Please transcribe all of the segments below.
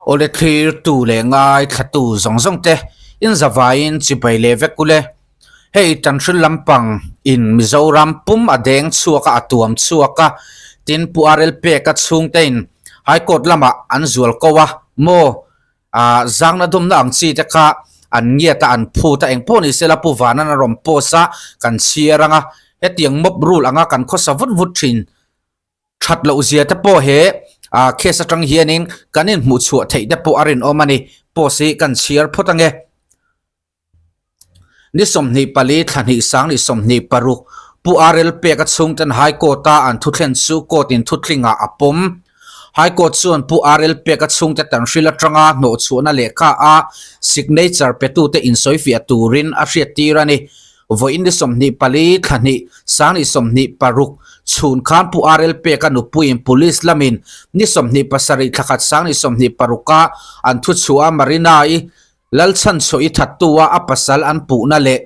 Awle thlirtu leh ngaithlatu zawng zawng te in zavaiin chibai leh vek ule. Hei Tanhril lampang in Mizoram pum a deng chhuak a, a tuam chhuak a, tin Pu RL Peka chhungte in High Court lamah an zual ko a maw? Ah zangna dumna ang chi te kha an ngiat a, an phut a, engpawh ni sela Pu Vanan a rawn post a, kan chhiar ang a, hetiang mob rule anga kan khawsa vut vut thin. That loh zia te pawh he ah case atang hianin kan inhmuh chhuah theih te pawh a rinawm a ni. Post hi kan chhiar phawt ange. Ni 24 thla hnih sang ni 26 Pu RL Peka chhungten High Court a an thuthlen chu court in thutlingah a pawm. High Court chuan Pu RL Peka chhungte tanhril atanga hnawhchhuahna lehkha a signature petute insawifiah turin a hriattir a ni. Vawiin ni 24 thla hnih sang ni 26 chhun khan Pu RL Peka nupuiin Police lamin ni 27 thla khat sang ni 26 a an thuchhuah a Marina-i Lalchhanchhuah i thattu a a pasal an puhna leh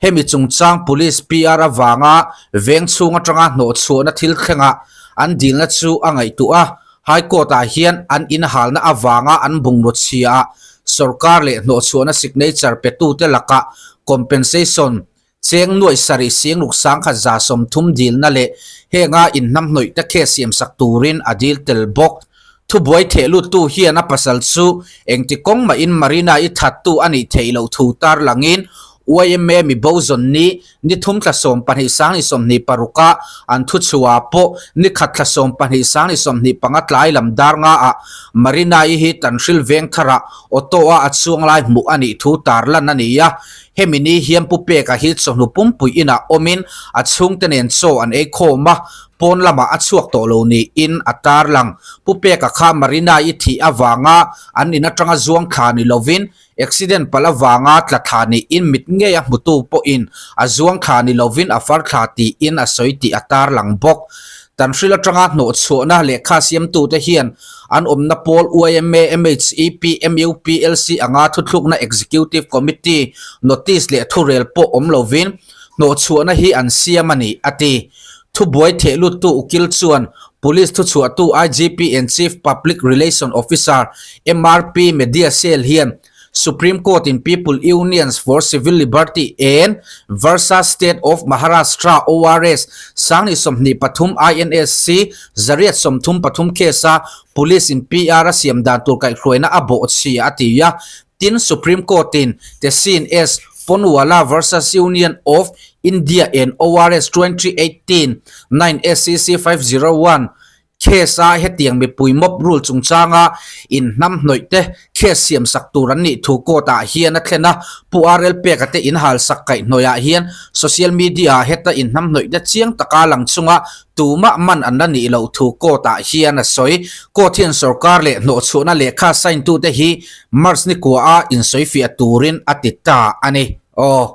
hemi chungchang Police PR avanga veng chhung atanga hnawhchhuahna thil thlengah an dilna chu a ngaihtuah a, High Court ah hian an inhalna avanga an bungraw chhia ah sorkar leh hnawhchhuahna signature petute lakah compensation Cheng nuaih sarih singruk sangkhat 130 dilna leh henga inhnamhnawih te case siamsak turin a dil tel bawk. Thubuai theh luttu hian a pasal chu engti kawng mahin Marina-i thattu a nih theih loh thu tarlangin yma mi bo zawn ni ni thum thla 12 sang ni 26 a an thuchhuah pawh ni khat thla 12 sang ni 25 tlai lam dar nga ah Marina-i hi Tanhril veng tharah auto a a chuang lai hmuh a nih thu tarlan a ni a. Hemi ni hian Pu Peka hi chawhnu pumpui inah awmin a chhungte nen chaw an ei khawm a, pawn lamah a chhuak tawh lo niin a tarlang. Pu Peka kha Marina-i thih avanga an in atanga zuang thla ni lovin accident palh avanga tla thla niin mit ngei a hmutu pawhin a zuang thla ni lovin a far thla tiin a sawi tih a tarlang bawk. Tanhril atanga hnawhchhuahna lehkha siamtute hian an awmna pawl yma, MHEP, MUP, LC anga thuthlukna Executive Committee notice leh thurel pawh awm lovin hnawhchhuahna hi an siam a ni, a ti. Thubuai thehluttu ukil chuan Police thuchhuahtu IGP and Chief Public Relation Officer MRP Media Cell hian Supreme Court in People Unions for Civil Liberty and versus State of Maharashtra ORS sangni 23 INSC 833 case a Police in PR a siam dan tur kaihhruaina a bawh chhia a ti a. Tin, Supreme Court in Tehsin S Ponwala versus Union of India and ORS 2018 9 SCC 501 Case a hetiang mipui mob rule chungchanga inhnamhnawih te case siam sak tur an nih thu court ah hian a thlen a, Pu RL Peka te inhal sak kaihhnawih ah hian social media ah heta inhnamhnawih te chiang taka lang chunga tumah man an la nih loh thu court ah hian a sawi. Court hian sorkar leh hnawhchhuahna lehkha sign tu te hi March ni kua a insawifiah turin a ti ta a ni. Aw.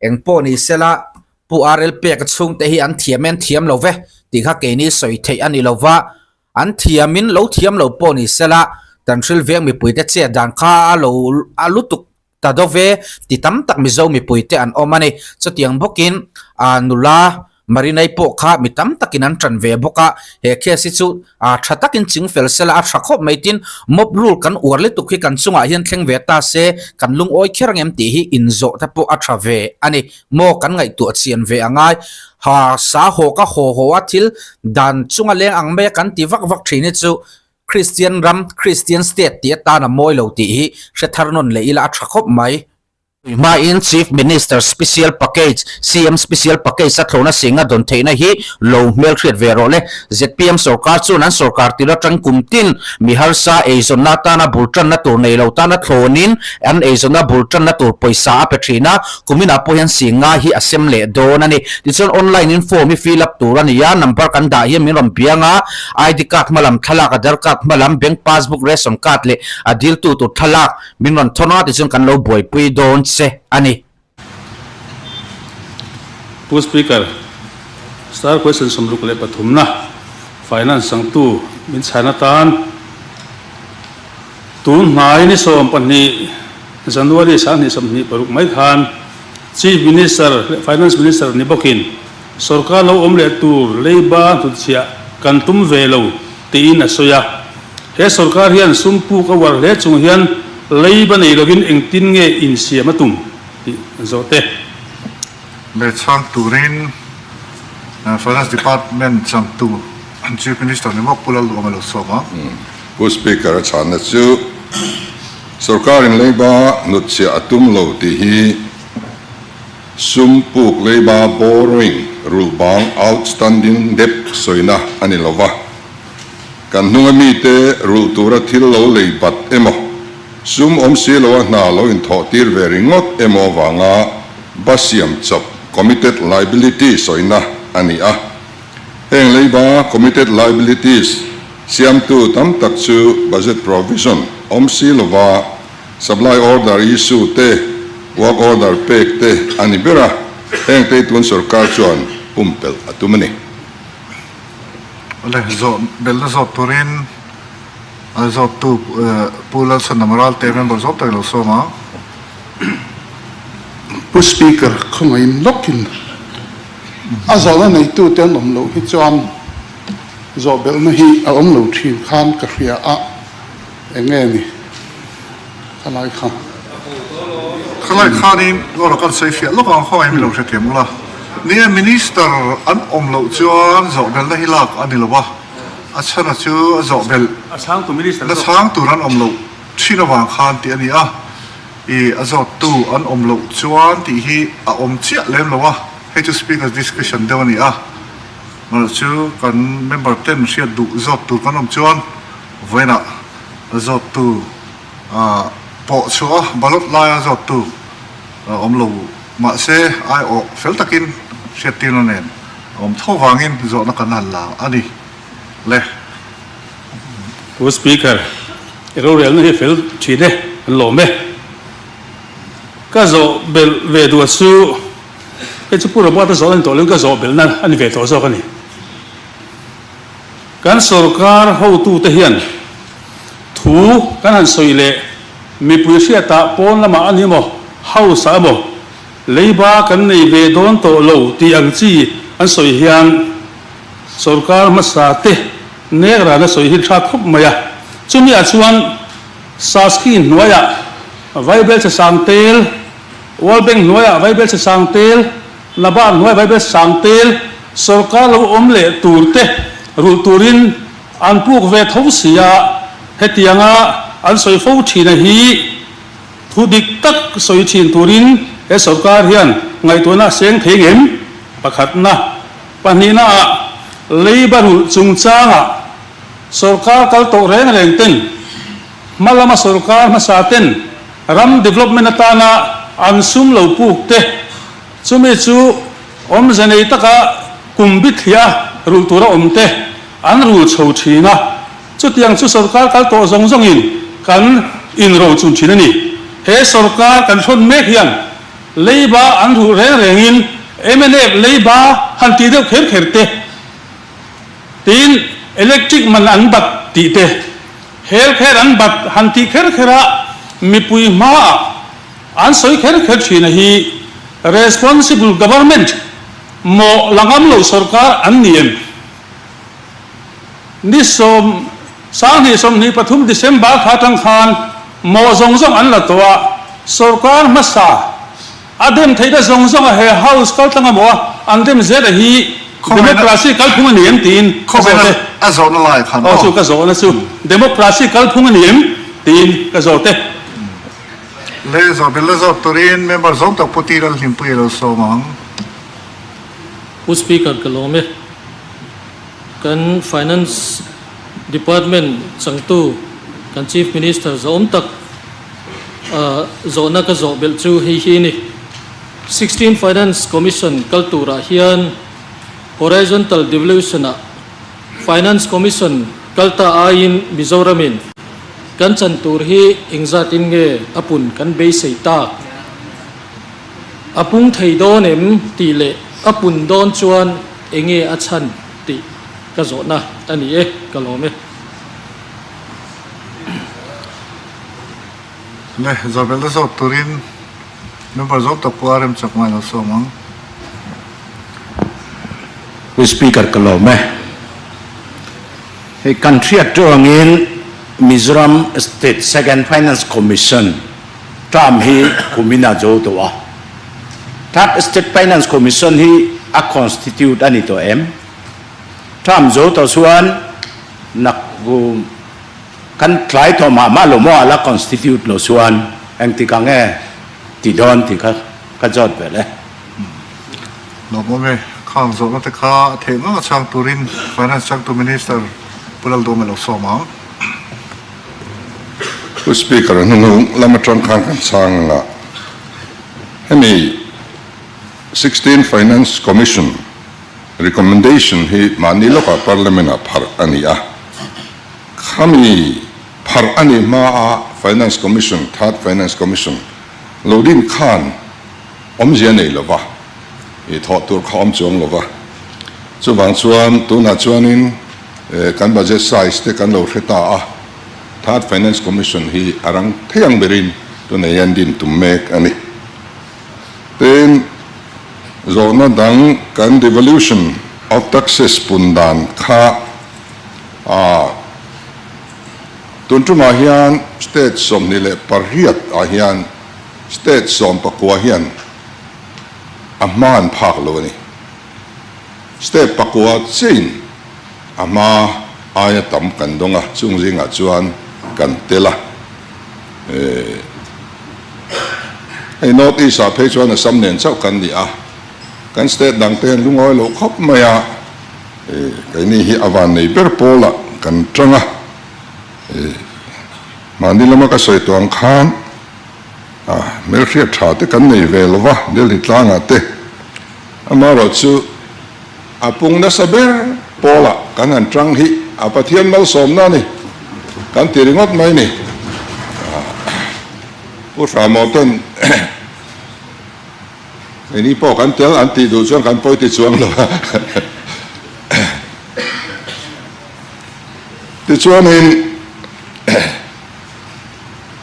Engpawh ni sela, Pu RL Peka chhungte hi an thiam en thiam lo ve tih kha keini sawi theih a ni lo va, an thiamin lo thiam lo pawh ni sela, Tanhril veng mipuite chet dan kha a lo a lutuk ta do ve ti tam tak Mizo mipuite an awm a ni. Chutiang bawkin a nula Marinai pawh kha mi tam takin an tan ve bawk a, he case hi chu a tha takin ching fel sela a tha khawp mai tin mob rule kan uar lutuk hi kan chungah hian thleng ve ta se kan lungawi kher ang em tih hi inzawh te pawh a tha ve a ni maw kan ngaihtuah chian ve a ngai ha sa haw ka haw haw a thil dan chunga leng ang mai a kan ti vak vak thin hi chu Kristian ram Kristian state tih atan a mawi lo tih hi hre thar nawn leh ila a tha khawp mai. Hmain Chief Minister Special Package, CM Special Package, a thlawhna singa dawn theihna hi lo hmelhriat ve rawh le. Zpm sorkar chuan an sorkar tir atang kum tin mi harsa eizawnna atana bul tanna tur nei lo tana thlawnin an eizawnna bul tanna tur pawisa a pe thin a, kuminah pawh hian singa hi a sem leh dawn a ni. Tichuan online in form hi fill up tur a ni a, number kan dah hian min rawn biang a, ID card hmalam thlalak, Aadhar card hmalam, bank passbook, ration card leh a diltu tur thlalak, Min rawn thawn a tichuan kan lo buaipui dawn che a ni. Pu Speaker, Star question 63 na Finance sangtu min chhan atan tun hnai ni 12 January 2026 mai khan Chief Minister leh Finance Minister ni bawkin sorkar lo awm leh tur leiba hnutchhiah kan tum ve lo tiin a sawi a. He sorkar hian sum puk a uar hle chung hian leiba nei lovin engtin nge insiam a tum tih an zawh te. Leh chhang turin Finance Department changtu Chief Minister ni mawk Pu Lalduhawm a lo sawm a. Pu Speaker a chhanna chu sorkarin leiba hnutchhiah a tum lo tih hi sum puk leiba borrowing rulh bang outstanding debt sawina a ni lo va. Kan hnunga mite rulh tura thil lo lei bat emaw, sum awm si loa hna lo inthawh tir ve ringawt emaw avanga ba siam chawp, committed liability, sawina a ni a. Heng leiba, committed liabilities, siamtu tam tak chu budget provision awm si lova supply order issue te, work order pek te a ni ber a, heng te tun sorkar chuan pumpelh a tum a ni. Awle, zawh belhna zawt turin a zawttu Pu Lalchhandam Ralte member zawt tak i lo sawm a. Pu Speaker, khawngaihin lawkin a zawhna neitute an awm loh hi chuan zawh belhna hi a awm lo thin khan ka hria a, eng nge ni khalai kha? Khalai khanin aw kan sawi fiah lawk ang khawngaih mi lo hrethiam ula. Ni e, Minister an awm loh chuan zawh belhna hi lak a ni lo a, a chhana chu a zawh belh na chhang tur an awm loh thin avang khan tih a ni a, i a zawttu an awm loh chuan tih hi a awm chiah lem lo a, hei chu Speaker's discretion deuh a ni a, mah chu kan member ten hriat duh zawt tur kan awm chuan vawiinah a zawttu pawh chhuah a ballot laia zawttu awm lo mahse aiawh fel takin hriattirna nen a awm tho vangin zawhna kan han la a ni le. Pu Speaker, i rorelna hi fel thin e, an lawm e. Ka zawh belh ve duh chu hei chu Pu Robert-a zawh a ni tawh lo in ka zawh belhna a ni ve tawh zawk a ni. Kan sorkar hotute hian thu kan han sawi leh mipui hriatah pawn lamah a ni emaw, house ah emaw leiba kan nei ve dawn tawh lo tih ang chi an sawi hian sorkar hmasa te nek rana sawi hi tha khawp mai a. Chumi ah chuan Saski hnuaiah Vaibelchhe sang tel, World Bank hnuaiah Vaibelchhe sang tel, Nabard hnuai Vaibel sang tel sorkar lo awm leh tur te rulh turin an puk ve tho si a, hetianga an sawi fo thina hi thu dik tak sawi thin turin he sorkar hian ngaihtuahna a seng thei ngem? Pakhatna, pahnihna ah leiba rulh chungchangah sorkar kal tawh reng reng ten hma lama sorkar hmasa ten ram development atana an sum lo puk te Chumi chu awmze nei taka kum bithliah rulh tura awm te an rul chho thin a, chutiang chu sorkar kal tawh zawng zawngin kan inro chun thin a ni. He sorkar kan hrawn mek hian leiba an rulh reng rengin mnf leiba han tih deuh kher kher te, tin electric man an bat tih te, healthcare an bat han tih kher kher a mipui hmaah An sawi kher kher thin a hi responsible government maw la ngam lo sorkar an ni em? Ni sawm 20 23 December kha atang khan maw zawng zawng an la tawh a, sorkar hmasa a dem theihna zawng zawng a he house kal tlang a maw a an dem zel a hi democracy kalphung a ni em tiin ka zawt e. A zawhna lai khan aw. Aw chu ka zawhna chu democracy kalphung a ni em tiin ka zawt e. Le zawh bel la zawt turin member zawng tak Pu Ti Lalhlimpui a lo sawm ang. Pu Speaker ka lawm e. Kan Finance Department changtu kan Chief Minister zawhawm tak zawhna ka zawh belh chu hei hi a ni. 16 Finance Commission kal turah hian Horizontal Devolution ah Finance Commission kal ta aiin Mizoramin kan chan tur hi engzatin nge a pun kan beisei tak? A pung thei dawn em tih leh a pun dawn chuan enge a chhan tih ka zawhna a ni e, ka lawm e. Le, Zawhbelhna zawt turin member zawk tak pawh a remchak ngai lo sawm ang. Pu Speaker ka lawm e. Hei kan hriat teuh angin Mizoram State Second Finance Commission term hi kumin a zo tawh a. Third State Finance Commission hi a constitute a ni tawh em? Term zo tawh chuan nakkum kan tlai tawh mah mah lo maw a la constitute lo chuan engtik ang nge ti dawn tih kha ka zawt vel e. Lawmawm e, khang zawhna te kha a theih ngang a chhang turin Finance changtu Minister Pu Laldawma lo sawm ang. Pu Speaker, hnunung lam atang khan kan chhang ang a, hemi 16 Finance Commission recommendation hi mahni lawkah Parliament ah pharh a ni a, khami pharh a nih hma a Finance Commission, Third Finance Commission lo din khan awmzia nei lo va, i thawh tur kha awm chuang lo va. Chuvang chuan tunah chuanin kan budget size te kan lo hre ta a, Third Finance Commission hi a rang thei ang berin tunah hian din tum mek a ni. Tin, zawhna dang kan devolution of taxes pun dan kha a tun tumah hian state 28 ah hian State 19 hian a hma an phak lo a ni. State pakua chiahin a hma aia tam kan dawng a, chung zingah chuan kan tel a. Hei North East ah phei chuan Assam nen chauh kan ni a, kan state dang te hian lungawi lo khawp mai a, keini hi a vannei ber pawlah kan tang a. Mahni lama ka sawi tawh ang khan hmelhriat tha te kan nei ve lo va, Delhi tlangah te. Amaherawh chu a pung nasa ber pawlah kan han tang hi a Pathian malsawmna a ni kan ti ringawt mai ni. Pu Hramaw ten keini pawh kan tel an tih duh chuan kan pawi ti chuang lo a. Tichuanin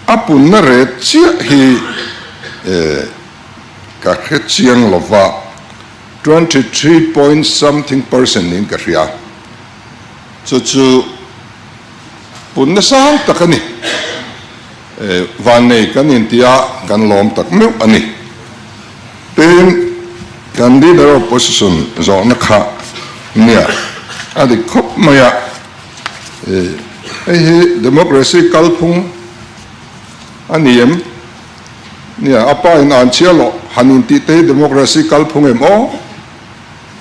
a punna ret chiah hi ka hre chiang lova, 23 point something percent niin ka hria. Chu chu punna sang tak a ni. Vannei kan intia kan lawm tak meuh a ni. Tin, kan Leader of Opposition zawhna kha nia a dik khawp mai a. Hei hi democracy kalphung a ni em? Nia, a pa in an chhia loh han intih te hi democracy kalphung em aw?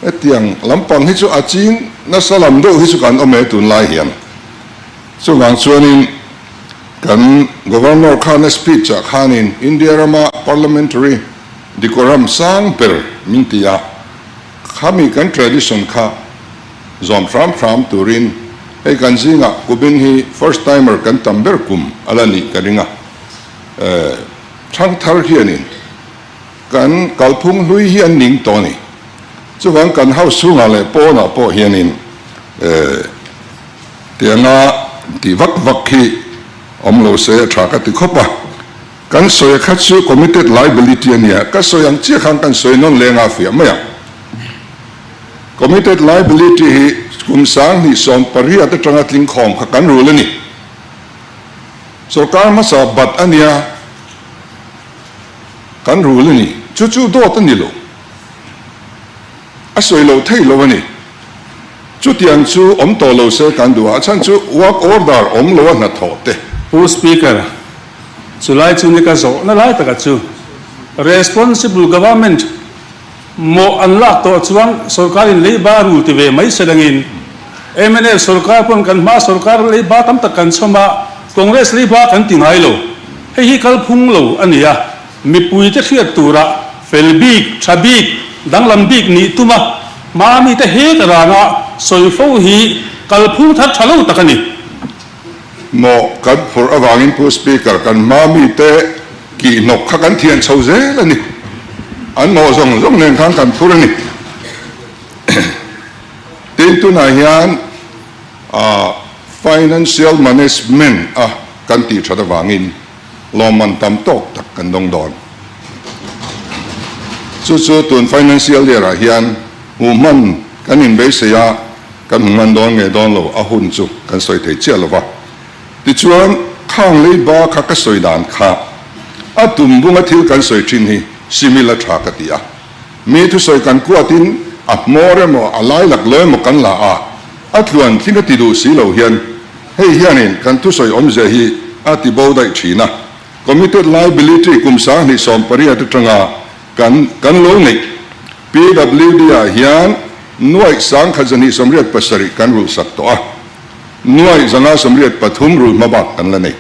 Hetiang lampang hi chu a ching nasa lam deuh hi chu kan awm e tunlai hian. Chuvang chuanin kan Governor khan a speech ah khanin India rama parliamentary decorum sang ber min ti a, khami kan tradition kha zawm hram hram turin hei kan zingah Kubin hi first timer kan tam ber kum a la nih ka ring a, thangthar hianin kan kalphung hlui hi an ning tawh a ni. Chuvang kan house chhungah leh pawnah pawh hianin Tianga tih vak vak hi awm lo se a tha ka ti khawp a. Kan sawi kha chu committed liability a nia, ka sawi ang chiah khan kan sawi nawn leng a fiah mai ang. Committed liability hi kum 2018 atanga tling khawm kha kan rul a ni. Sorkar hmasa bat a nia, kan rul a ni. Chu chu dawt a ni lo. A sawi lo thei lo a ni. Chutiang chu awm tawh lo se kan duh a, a chhan chu work order awm lo a hnathawh te. Pu Speaker, chulai chu ni ka zawhna lai taka chu responsible government mawh an lak tawh chuan sorkar in leiba rul ti ve mai se dangin mnf sorkar pawn kan hma sorkar leiba tam tak kan chhawm a, Congress leiba kan ti ngai lo. Hei hi kalphung lo a ni a. Mipuite hriat tura fel bik, tha bik, danglam bik nih tuma hma mite hek rana sawi fo hi kalphung thar tha lo tak a ni. Maw kan phurh avangin Pu Speaker, kan hma mite kihhnawk kha kan thian chho zel a ni. An mawh zawng zawng nen khan kan phur a ni. Tin, tunah hian Financial Management a kan tih that avangin lawmman tam tawk tak kan dawng dawn. Chu chu tun financial year ah hian hmuh hman kan inbeisei a, kan hmu hman dawn nge dawn lo a hun chu kan sawi thei chiah lo va. Tichuan, khang leiba kha ka sawi dan kha a tum bunga thil kan sawi thin hi simil a tha ka ti a. Mi thusawi kan kuatin a hmawr emaw a lai lak lo emaw kan la a, a tluan tling a ti duh si lo hian hei hianin kan thusawi awmzia hi a ti bo daih thin a. Committed liability kum 2018 atanga kan kan lo neih PWD ah hian nuaih 1287 kan rulhsak tawh a, nuaih 583 rulh hmabak kan la nei.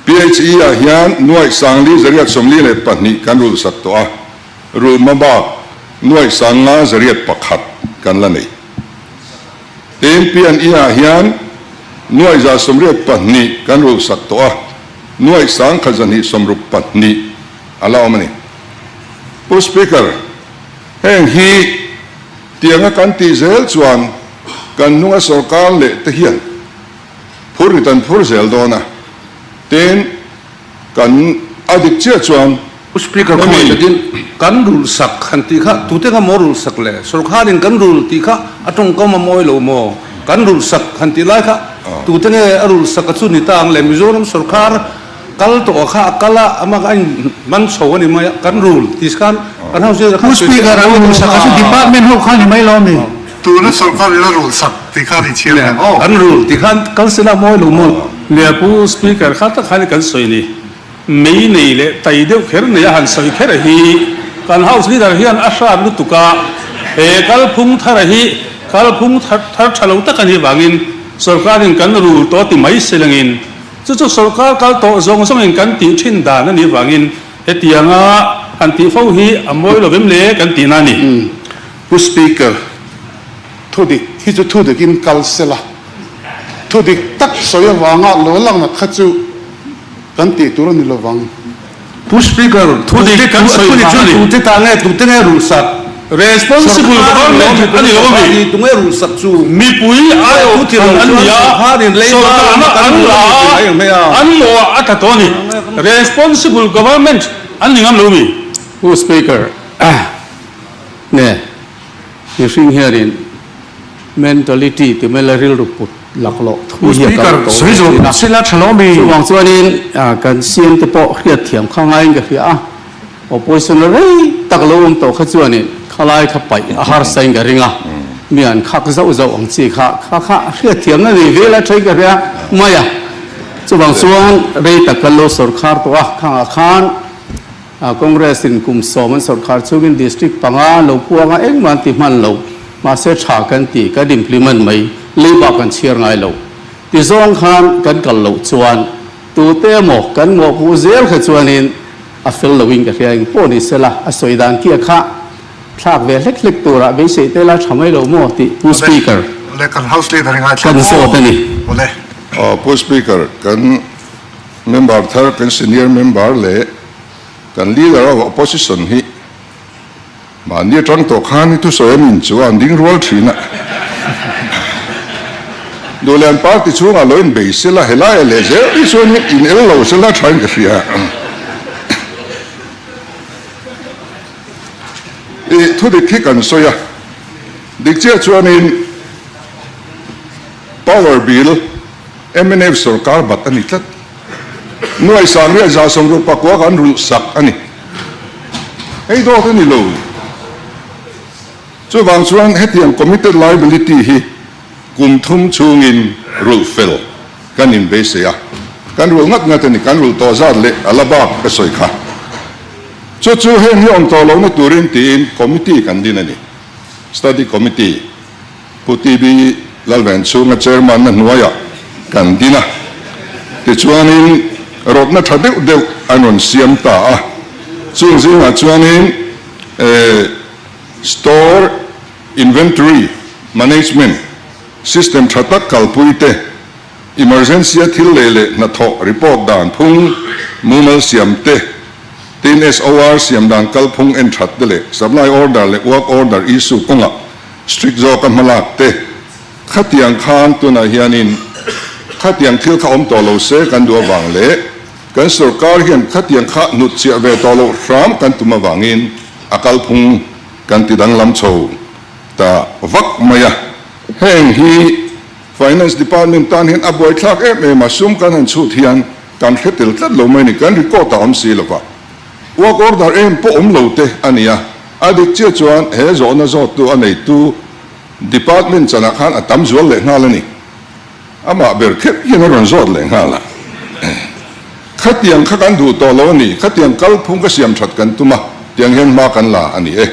PHE ah hian nuaih 4842 kan rulhsak tawh a, rulh hmabak nuaih 5101 kan la nei. Tin, P&E ah hian nuaih 182 kan rulhsak tawh a, nuaih 1262 a la awm a ni. Pu Speaker, heng hi tianga kan tih zel chuan kan hnunga sorkar leh te hian phur rit an phur zel dawn a, tin kan a dik chiah chuan Pu Speaker khawngaih takin kan rulhsak han tih kha tute kha maw rulhsak le? Sorkharin kan rul tih kha a tawngkam a mawi lo maw? Kan rulhsak han tih lai kha tute nge a rulhsak a chu ni ta ang le? Mizoram sorkhar kal tawh kha a kal a, amah kha a in man chho a ni mai a, kan rul tih khan kan house leader khan Pu Speaker a rulhsak a chu department ho kha ni mai lo mi? Tuna sorkar in a rulhsak tih khan i chhiar hmel aw. Kan rul tih khan kal sela mawi lo maw? Nia Pu Speaker kha tak khan kan sawi ni. Mei nei leh tai deuh kher nei a han sawi kher hi kan House Leader hian a hrat lutuk a, he kalphung thara hi kalphung thar tha lo tak a nih vangin sorkarin kan rul tawh ti mai se langin chu chu sorkar kal tawh zawng zawngin kan tih thin dan a nih vangin hetianga han tih fo hi a mawi lovem le kan tihna a ni. Pu Speaker, thudik hi chu thudikin kal sela, thudik tak sawi avanga lo langnat kha chu Kan tih tur a ni lovang. Pu Speaker, Thu dik kan sawi vang a ni. Tute ta nge, tute nge rulhsak? Responsible government a ni lo a mi? Tunge rulhsak chu? Mipui aiawh thlan an ni a, sorkarna an la a, an mawh a tla tawh a ni. Responsible government an ni ngam lo mi? Pu Speaker, nge mihring hianin Mentality ti mai la rilru put laklawh thu hi a kal tawh ve thin a. Chuvang chuanin kan CM te pawh hriatthiam kha ngaiin ka hria a, opposition la rei tak lo awm tawh kha chuanin khalai kha paih a harsa in ka ring a, mi an khak zauh zauh ang chi kha kha kha hriatthiamna nei vel a thain ka hria mai a. Chuvang chuan rei tak kan lo sawrkhar tawh a, khangah khan Congress in kum sawm an sawrkhar chungin district panga lo puanga engmah an ti hman lo, mahse tha kan ti, kan implement mai, leiba kan chhiar ngai lo. Ti zawng khan kan kal loh chuan tute emaw kan mawhpuh zel kha chuanin a fel loin ka hria engpawh ni sela a sawi dan kia kha thlak ve hlek hlek turah beisei te la tha mai lo maw tih Pu Speaker kan zawt a ni. Pu Speaker, kan Member thar kan senior member leh kan leader of opposition hi mahni atang tawh khan hi thusawi an in chu a an ding rual thin a. Duhlian party chhungah lo in bei sela helai ah leh zel hi chuan in el lo sela thain ka hria. I thudik hi kan sawi a, dik chiah chuanin power bill Mnf sorkar bat a ni tlat. Nuai sangriat 160 kan rulh sak a ni. Hei dawt a ni lo. Chuvang chuan hetiang committed liability hi kum thum chhungin rulh fel kan inbeisei a. Kan rulh ngat ngat a ni. Kan rulh tawh zat leh a la bak ka sawi kha. Chu chu heng hi awm tawh lohna turin tiin committee kan din a ni. Study committee. Pu TB Lalvenchhunga chairman na hnuaiah kan din a, tichuanin rawtna tha deuh deuh an rawn siam ta a, chung zingah chuanin store inventory management system tha tak kalpui te, emergency a thil lei leh hnathawh report dan phung mumal siam te, tin SOR siam dan kalphung en that te leh supply order leh work order issue kawngah Strict zawka hmalak te, khatiang khan tunah hianin khatiang thil kha awm tawh lo se kan duh avang leh kan sorkar hian khatiang kha hnut chiah ve tawh loh hram kan tum avangin a kalphung kan ti danglam chho ta vak mai a. Heng hi Finance Department tan hian a buaithlak em em a, sum kan han chhut hian kan hre tel tlat lo mai a ni, kan record a awm si lo va. Work order em pawh awm lo te a ni a, a dik chiah chuan he zawhna zawttu a neitu Department chanah khan a tam zual leh nghal a ni. Amah ber kher hian a rawn zawt leh nghal a, Khatiang kha kan duh tawh lo a ni, khatiang kalphung ka siam that kan tum a, tiang hian hma kan la a ni e.